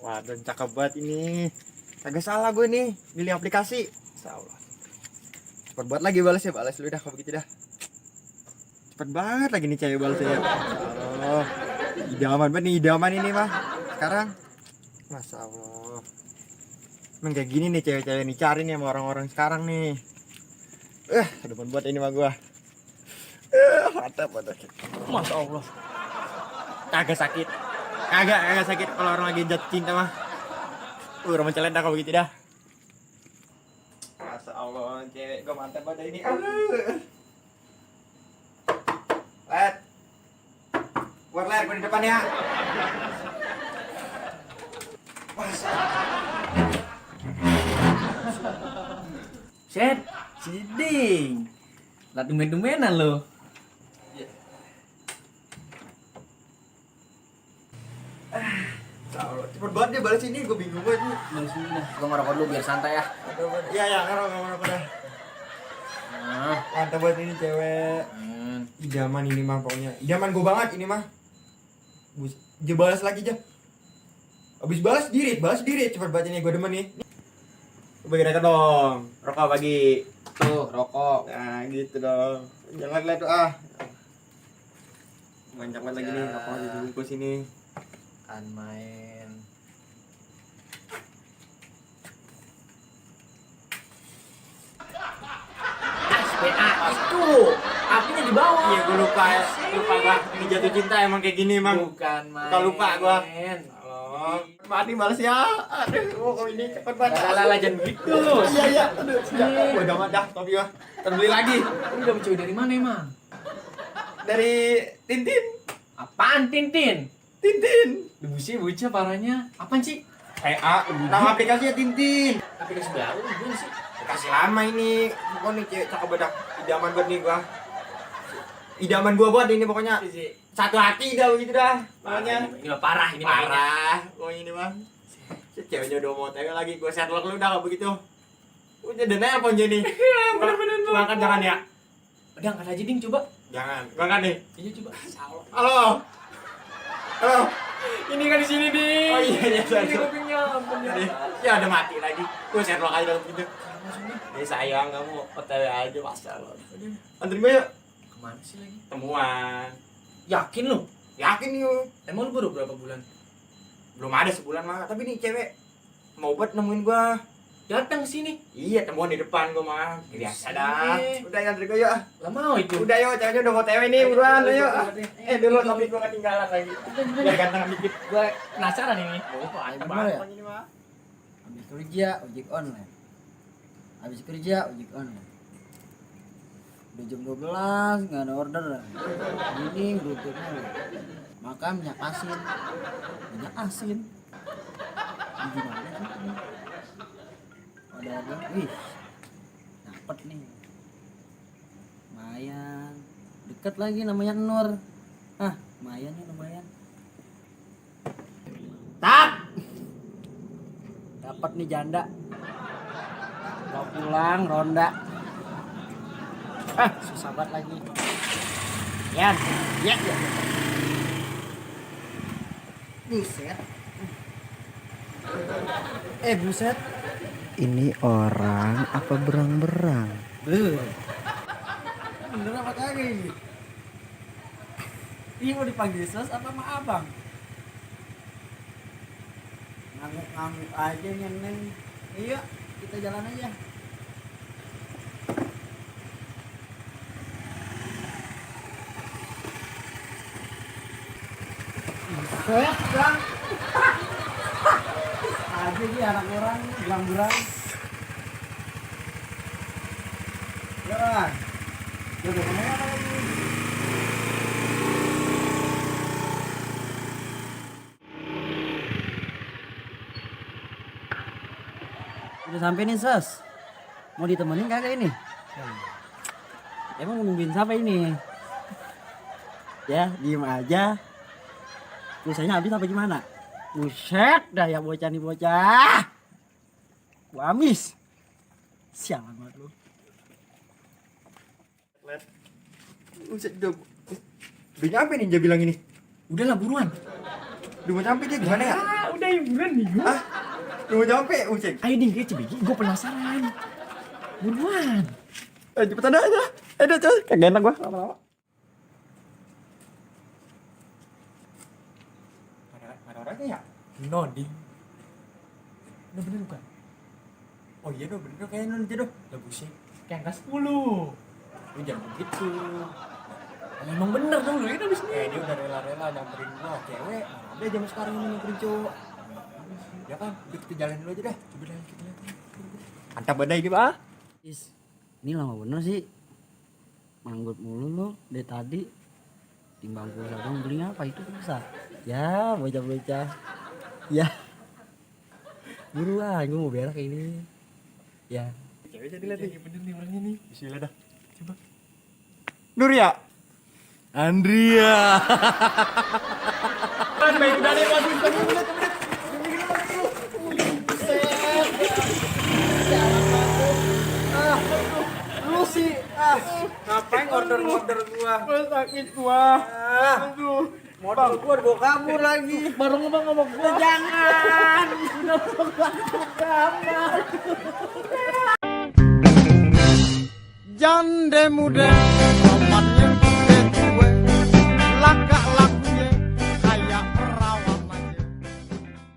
Waduh, cakep banget ini. Kagak salah gue nih, milih aplikasi. Insyaallah. Cepet banget lagi balasnya, balas lu dah kalau begitu dah. Cepet banget lagi nih cewek balasnya. Insyaallah. Idaman banget nih, idaman ini mah. Sekarang. Masya Allah. Emang kayak gini nih cewek-cewek nih cari nih sama orang-orang sekarang nih. Depan buat ini mah gua. Mantap. Masya Allah. Kagak sakit. Kagak sakit kalau orang lagi jatuh cinta mah. Udah mencelet dah kalau begitu dah. Masya Allah, cewek gua mantap pada ini. Let. Buat ler gua di depan ya. Masya Allah. Set, siding. Lah dumen-dumenan lo. Cepet banget dia balas ini, gue bingung banget nih. Balas ini dah. Gua ngerokok dulu biar santai ya. Iya, ngerokok dah. Mantap banget ini cewek. Idaman ini mah pokoknya. Idaman gue banget ini mah. Dia balas lagi aja. Abis balas diri, cepet banget ini gue demen nih. Bagi rokok dong, rokok bagi. Tuh, rokok. Nah gitu dong. Jangan lihat tuh ah. Banyak banget lagi nih rokok dibungkus ini. Kan main. SPA itu apinya di bawah. Iya gue lupa gua. Ini jatuh cinta emang kayak gini emang. Bukan main. Gak lupa gua. Mati balas ya. Aduh, kok ini cepet banget. Lah jangan gitu. Iya. Aduh, sejak udah amat dah, tapi mah. Terbeli lagi. Ini udah cewek dari mana emang? Dari Tintin. Apaan Tintin? Debusi bocah parahnya. Apaan sih? PA, nama aplikasinya Tintin. Aplikasi baru gimana sih? Aplikasi lama ini. Pokoknya nih cewek cakep banget. Idaman banget nih gua. Idaman gua buat ini pokoknya. Satu hati dah begitu dah. Makanya Ini mah parah, ini mah parah. Pokoknya ini mah. Si ceweknya udah mau tewek lagi, gua Sherlock lu dah kalau begitu. Udah nelpon jadi. Bener-bener. Gua angkat jangan ya. Udah angkat aja ding coba. Jangan. Gua angkat nih. Iya coba. Halo. Ini kan di sini ding. Oh iya. Ini kupingnya ampun ya. Ya udah mati lagi. Gua Sherlock aja kalau begitu. Dia sayang kamu OTW aja masalah. Anterin gua yuk. Kemana sih lagi? Temuan. Yakin lu? Yakin yuk. Emang lu baru berapa bulan? Belum ada sebulan mah. Tapi nih cewek mau buat nemuin gua. Datang sini. Iya, temuan di depan gua mah. Biasa dah. Udah anterin gua yuk. Lah mau itu. Udah yuk, ceweknya udah mau TW nih, buruan yuk. Dulu tapi gua ketinggalan lagi. Biar ganteng dikit. Gua penasaran ini. Oh, ayo Bener ya? ini mah. Habis kerja ojek online. Habis kerja ojek online. Udah jam 12 nggak ada order. Ini rutenya makan minyak asin. Ini gimana sih ini? Ada wih dapet nih lumayan deket lagi namanya Nur. Lumayan nih lumayan. Dapat nih janda. Mau pulang ronda. Susah banget lagi. Ya. Buset. Buset. Ini orang apa berang-berang? Bener apa kagak ini? Ini mau dipanggil sos apa sama abang? Ngangguk aja neng. Iya, kita jalan aja. Buset, bang. Aja dia anak orang berang-berang. Ya, udah kemana lagi? Udah sampai nih Sos. Mau ditemenin kagak ini? Emang nungguin siapa ini? Ya, diem aja. Pulsanya habis apa gimana? Buset, dah ya bocah nih bocah. Gua amis. Sialan banget lu. Udah nyampe nih dia bilang ini. Udahlah buruan. Udah mau nyampe dia gimana ya? Udah hiburan nih. Ah, lu mau jawab ya, Uceng? Ayo ding, kayak cebeki, gue penasaran. Buruan. Cepetan aja. Udah coy, kagak enak gua lama-lama. Ada orangnya ya? No, ding. Udah bener bukan? Oh iya dong, bener kayaknya nanti dong. Lah buset, kayak angka 10. Lu jangan begitu. Emang bener dong lu, ini abis Dia udah rela-rela nyamperin gua cewek. Mana ada zaman sekarang ini nyamperin cowok. Ya kan, udah kita jalanin dulu aja dah. Coba dah kita lihat. Mantap badai ini, Pak. Is, ini lama bener sih. Manggut mulu lo dari tadi. Timbang pulsa dong, beli apa itu pulsa? Ya, bocah-bocah. Ya. Buruan, gue mau berak ini. Ya. Cewek jadi lihat nih. bener nih orangnya nih. Bismillah dah. Coba. Nuria. Andrea. Kan baik udah deh waduh. Lu sih, Ngapain order gua? sakit gua. Aduh. Modal gua dibawa kabur lagi. Baru ngomong sama gua jangan. Udah bawa kamar. Jande muda, aman yang gue, laki